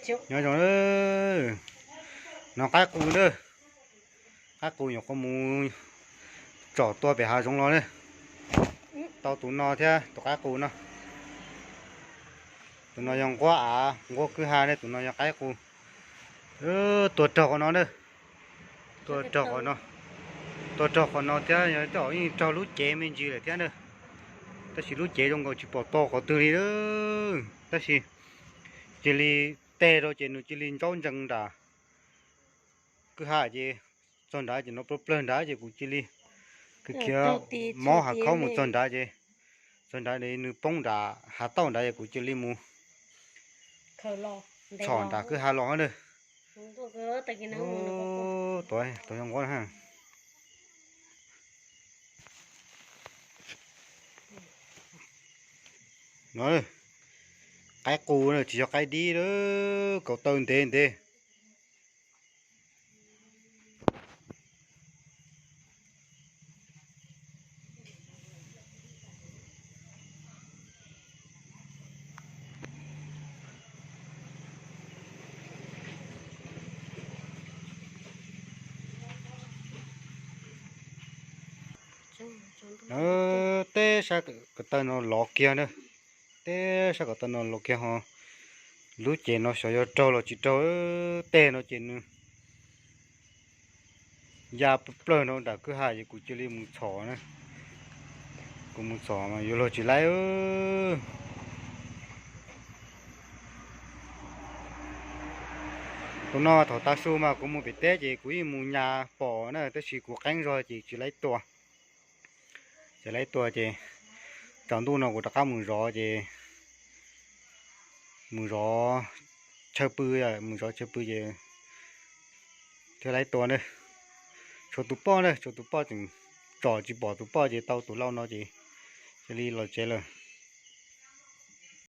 Nyob zoo, no qaib qus na. Qaib qus nyuam qhuav mus tsom tua pem hav zoov los na. Tau tus no thiab tus qaib qus no. Tus no yog nquab av, nquab kwj ha ne, tus no yog qaib qus. Tua raug qhov no na. Tua raug qhov no. Tua raug qhov no thiab, yog tej zaum yeej raug lub cev me ntsis lawm thiab na. Tab sis lub cev zoo nkaus tsis pom tau qhov twg li. Tab sis cia li teg rau ces nws cia li ntsaub ntsees nram kwj ha ces txog nrad ces no plawg plawg nrad ces kuv cia li khiav mob hav khaub mus txog nrad ces, txog nrad nws poob nram hav tauj nrad ces kuv cia li mus txhom nram kwj ha los na. Tuav, tuav zoo nquab na. No, qaib qus na, tsis yog qaib dib, kaus taw ntev ntev. Teb sab ko taw no lov kiag na. Teb sab ko taw no lov kiag ho. Lub cev no xyov yog raug los tsis raug, teg no ces nws ya plawg no nram kwj ha ces kuv cia li mus txhom na. Kuv mus txhom mas yuav luag tsis laib. Tus no thaum tav su mas kuv mus pem teb ces kuv yeej mus nyas pom na, tab sis kuv qeeb zog ces tsis laib tua. Tsis laib tua ces tsaus ntuj no kuv rov qab mus zov ces mus zov chaw pw, mus zov chaw pw ces thiaj laib tua na. Tshuav tus poj na, tshuav tus poj tseem tsom tsis pom tus poj ces tau tus lau no ces cia li los tsev lawm.